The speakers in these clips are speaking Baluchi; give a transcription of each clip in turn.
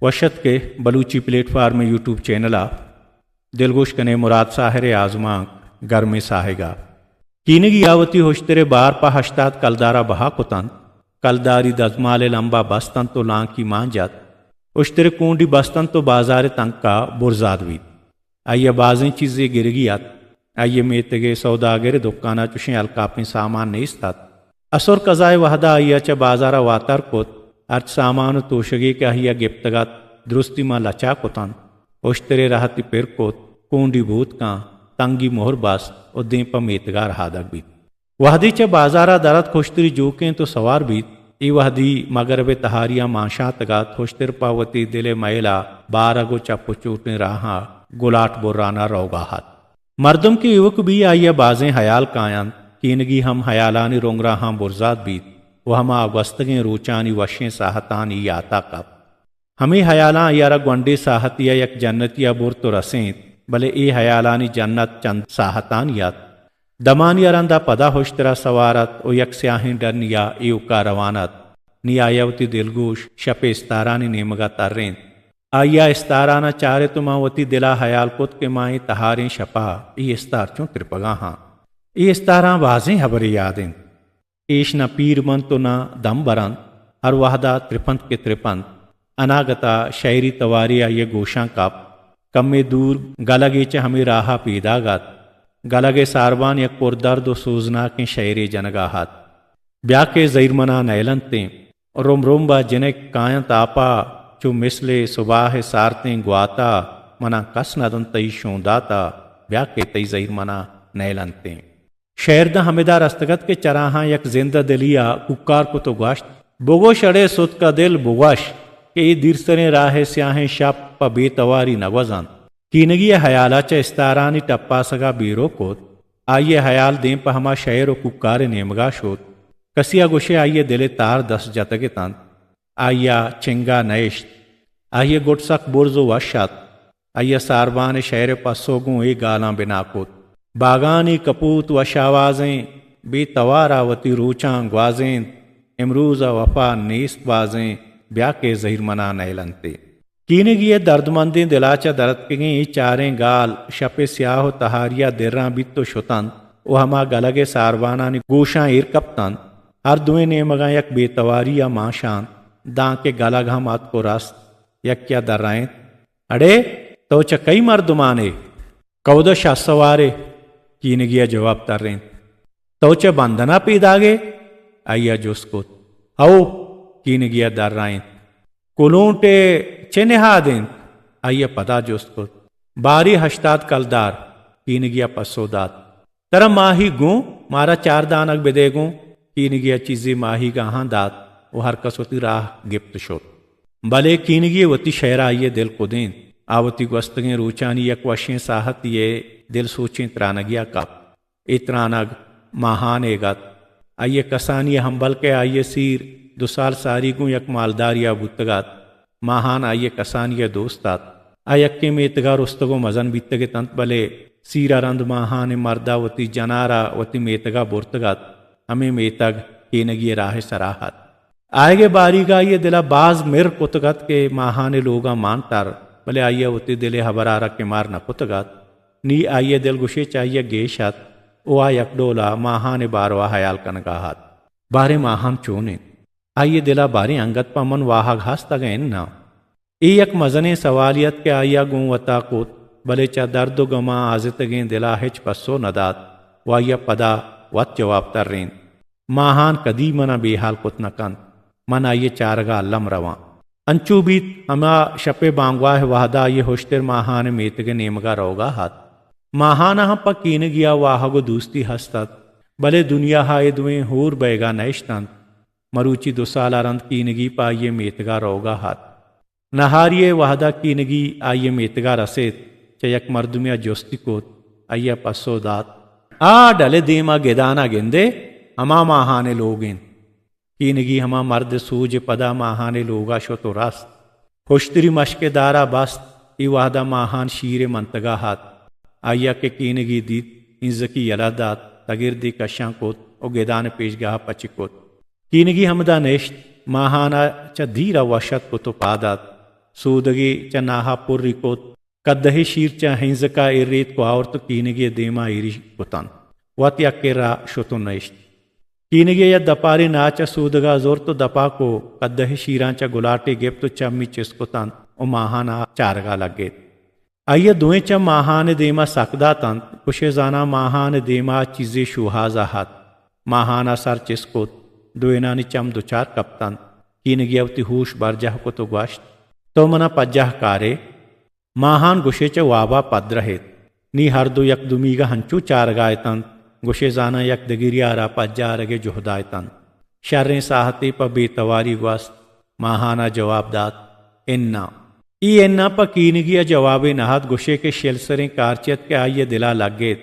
وش اتک ئے Balochi platform YouTube channel ءَ۔ دلگوش کن ئے مراد ساحر ءِ آزمانک گرمیں ساہگ ءَ۔ کینگی ءَ وتی ہشتر ءِ بار پہ ہشتاد کلدار ءَ بہا کت انت۔ کلداری دزمال ءِ لمب ءَ بست انت ءُ لانکی مان جت۔ ہشتر ءِ کونڈی بست انت ءُ بازار ءِ تنک ءَ برزاد بیت۔ آئی ءَ بازیں چیزے گرگی ات۔ آئی ءِ میتگ ءِ سوداگر ءِ دکان ءَ چشیں الکاپیں سامان نیست ات۔ اسر کزا ءِ وہد ءَ آئی ءَ چہ بازار ءَ واتر کت، ہرچ سامان ءُ توشگے کہ آئی ءَ گپتگ ات، درستی ماں لچا کت انت۔ اشتر ءِ رہتی پر کت، کونڈی بوت کن، تنگی مہر بست ءُ دیم پہ میتگ ءَ رہادگ بیت۔ وہدے چہ بازار ءَ در اتک، ہشتری جوکینت ءُ سوار بیت۔ اے وہدی مگرب ءِ تہاری ءَ مانشاتگ ات، ہشتر پہ وتی دل ءِ مئیل ءَ بارگ ءُ چپ ءُ چوٹیں راہاں گلاٹ بران ءَ روگ ءَ ات۔ مردم کہ ایوک بی، آئی ءَ بازیں ہیال کاینت۔ کینگی ہم ہیالانی رنگراہاں برزاد بیت ءُ ہما گوستگیں روچانی وشیں ساہتانی یات ءَ کپت۔ ہمے ہیالاں آئی ءَ را گونڈیں ساہتے ءَ یک جنتے ءَ برت ءُ رسینت، بلے اے ہیالانی جنت چند ساہتانی ات۔ دمانے ءَ رند آ پدا ہشتر ءَ سوار ات ءُ یک سیاہیں ڈنے ءَ ایوک ءَ روان ات۔ نی آئی ءَ وتی دلگوش شپ ءِ استارانی نیمگ ءَ ترینت۔ آئی ءَ استاران ءَ چارت ءُ ماں وتی دل ءَ ہیال کت کہ ماں اے تہاریں شپ ءَ اے استار چون ترپگ ءَ آں۔ اے استاراں بازیں ہبرے یاد انت۔ ایش نہ پیر بنت ءُ نہ دم برنت، ہر وہد ءَ ترپنت کہ ترپنت۔ اناگت ءَ شئیری توارے آئی ءِ گوشاں کپت۔ کمے دور گلگے چہ ہمے راہ ءَ پیداگ ات۔ گلگ ءِ ساربان یک پردرد ءُ سوزناکیں شئیرے جنگ ءَ ات۔ بیا کہ زہیر منا نئیلنتیں۔ رمب رمب ءَ جنک کاینت آپ ءَ، چو مثل سباہ ءِ سارتیں گوات ءَ، منا کس نہ دنت تئی شوندات ءَ، بیا کہ تئی زہیر منا نئیلنتیں۔ شئیر داں ہمدا رستگ ات کہ چراہاں یک زند ءِ دلی ءَ کوکار کت ءُ گوشت، بگوش اڑے ستک ءِ دل، بگوش کہ اے دیرسریں راہ ءِ سیاہیں شپ پہ بے تواری نہ گوزنت۔ کینگی ءِ ہیال ءَ چہ استارانی ٹپاسگ ءَ بیرو کت۔ آئی ءِ ہیال دیم پہ ہما شئیر ءُ کوکار ءِ نیمگ ءَ شت۔ کسی ءَ گوشے آئی ءِ دل ءِ تار دست جتگ اتنت۔ آئی ءَ چنگ ءَ نئشت۔ آئی ءِ گٹ سک برز ءُ وش ات۔ آئی ءَ ساربان ءِ شئیر ءِ پسو گوں اے گالاں بنا کت، باگانی کپوت وش آوازیں، بے توار ءَ وتی روچاں گوازینت، امروز ءَ وفا نیست بازیں، بیا کہ زہیر منا نئیلنتے۔ کینگی ءِ دردمندیں دل ءَ چہ درتکگیں اے چاریں گال شپ ءِ سیاہ ءُ تہاری ءَ دراں بیت ءُ شتنت ءُ ہما گلگ ءِ ساربانانی گوشاں ایر کپتنت۔ ہر دوئیں نیمگاں یک بے تواری ءَ مانشانت، دانکہ گلگ ہم اتک ءُ رست، یکے ءَ درائینت، اڑے تو چہ کئی مردمان ئے؟ کئودا شاہ سوار ئے؟ کینگی ءَ جواب ترینت۔ تو چہ بندن ءَ پیداگ ئے؟ آئی ءَ جست کت۔ ہئو، کینگی ءَ درائینت۔ کلونٹ ئے چے نہاد انت؟ آئی ءَ پدا جست کت۔ باری ہشتاد کلدار، کینگی ءَ پسو دات۔ ترا ماہیگ گوں؟ مارا چار دانگ بدئے گوں۔ کینگی ءَ چیزے ماہیگ آہاں دات ءُ ہر کس وتی راہ گپت شت۔ بلے کینگی ءِ وتی شئیر ءَ آئی ءِ دل کدینت۔ آ وتی گوستگیں روچانی یک وشیں ساہتے ءِ دل سوچیں ترانگے ءَ کپت۔ اے ترانگ ماہان ئیگ ات۔ آئی ءِ کسانی ءَ ہمبل کہ آئی ءِ سیر دو سال ساری گوں یک مالدارے ءَ بوتگ ات۔ ماہان آئی ءِ کسانی ءِ دوست ات۔ آ یکیں میتگ ءَ رستگ ءُ مزن بیتگ اتنت، بلے سیر ءَ رند ماہان ءِ مرد ءَ وتی جنار ءَ وتی میتگ ءَ برتگ ات۔ ہمے میتگ کینگی ءِ راہ ءِ سرا ات۔ آیگ ءِ باریگ ءَ آئی ءِ دل ءَ باز مر کتگ ات کہ ماہان ءِ لوگاں مان تر، بلے آئی ءَ وتی دل ءِ ہبر ءَ را کمار نہ کتگ ات۔ نی آئی ءِ دل گوشے چہ آئی ءَ گیش ات ءُ آ یک ڈول ءَ ماہان ءِ باروا ہیال کنگ ءَ ات۔ باریں ماہان چون انت؟ آئی ءِ دل ءَ باریں انگت پہ من واہگ ہست اگاں اناں؟ اے یک مزنیں سوالے ات کہ آئی ءَ گوں وت ءَ کت، بلے چہ درد ءُ گماں آزتگیں دل ءَ ہچ پسو نہ دات ءُ آئی ءَ پدا وت جواب ترینت۔ ماہان کدی من ءَ بے ہال کت نہ کنت۔ من آئی ءِ چارگ ءَ الم رواں۔ انچو بیت، ہما شپ ءِ بانگواہ ءِ وہد ءَ آئی ءِ ہشتر ماہان ءِ میتگ ءِ نیمگ ءَ روگ ءَ ات۔ ماہان ءَ ہم پہ کینگی ءَ واہگ ءُ دوستی ہست ات، بلے دنیا ءَ اے دوئیں ہور بئیگ ءَ نہ اشتنت۔ مروچی دو سال ءَ رند کینگی پہ آئی ءِ میتگ ءَ روگ ءَ ات۔ نہاری ءِ وہد ءَ کینگی آئی ءِ میتگ ءَ رسیت، چہ یک مردمے ءَ جستی کت، آئی ءَ پسو دات، آ ڈل ءِ دیم ءَ گدان ءَ گندئے، ہما ماہان ءِ لوگ انت۔ کینگی ہما مرد ءِ سوج ءِ پدا ماہان ءِ لوگ ءَ شت ءُ رست۔ ہشتری مشک ءِ دار ءَ بست، اے وہد ءَ ماہان شیر ءِ منتگ ءَ ات۔ آئی ءَ کہ کینگی دیت، اینزکی یلہ دات، تگردے کشان کت ءُ گدان ءِ پیشگاہ ءَ پچ کت۔ کینگی ہمدا نشت، ماہان ءَ چہ دیر ءَ وش اتک کت ءُ پاد ات۔ سودگے چہ ناہا پری کت۔ کدہے شیر چہ ہنزکا ایر ایت کو آورت و کینگی دیما ایری کتنت۔ وت یک کرا شت و نشت۔ کینگی یک دپارے ناچ سودگا زرت و دپا کو، کدہے شیراں چہ گلاٹے گپت و چمی چست کتنت و ماہانا چارگا لگت۔ آئی ء دوئیں چم ماہان ء دیما سک داتنت، گوشے زاناں ماہان ء دیما چیزے شوہازا ات۔ ماہان ء سر چست کت، دوئینانی چم دچار کپتنت۔ کینگی ء وتی ہوش برجاہ کت و گوشت، تو منا پجاہ کارے؟ ماہان گوشے چہ وابا پدرہیت۔ نی ہر دو یک دومیگا ہنچو چارگا اتنت، گوشے زاناں یک دگریا را پجارگے جہدا اتنت۔ شریں ساہتے پہ بے تواری گوست۔ ماہان ء جواب دات، اناں۔ اے اناں پہ کینگی ء جوابے نہ ات، گوشے کہ شلسریں کارچے ات کہ آئی ء دل ء لگیت۔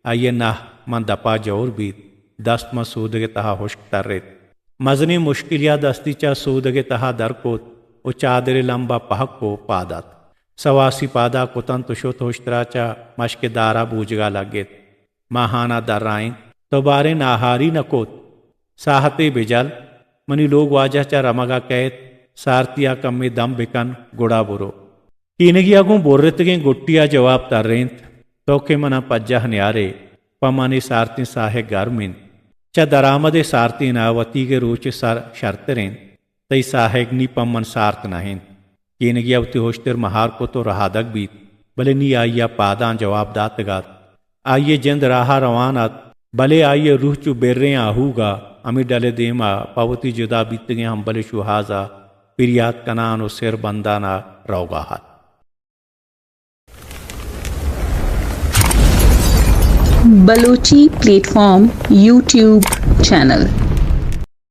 آئی ء نہ من دپ ء جور بیت، دست من سودگ ء تہا ہشک ترت۔ مزنیں مشکلے ء دستی چہ سودگ ء تہا در کت و چادر ء لمب ء پہک و پاد ات۔ سواسی پادا کتنت و شت ہشترا چہ مشک ء دار ء بوجگ ء لگت۔ ماہان ء درائینت، تو باریں ناہاری نہ کت؟ ساہتے بجل، منی لوگ واجہ چہ رمگ ء کئیت، سارتی ء کمے دم بکن، گڑا برو۔ کینگی ء گوں برتگیں گٹی ء جواب ترینت، تو کہ من ء پجاہ نیارے، پہ من اے سارتیں ساہگ گرم انت۔ چہ درآمد ء سارتیں ء وتیگ ء روچ ء سر شرتر انت۔ تئی ساہگ نی پہ من سارت نہ انت۔ کینگی ء وتی ہشتر مہار کت و رہادگ بیت، بلے نی آئی ء پاداں جواب داتگ ات۔ آئی ء جند راہ ء روان ات، بلے آئی ء روح چو بریں آہوگ ء ہمے ڈل ء دیم ء پہ وتی جدا بیتگیں ہمبل ء شوہاز ء پریات کنان و سر بندان ء روگ ء ات۔ Balochi platform YouTube channel.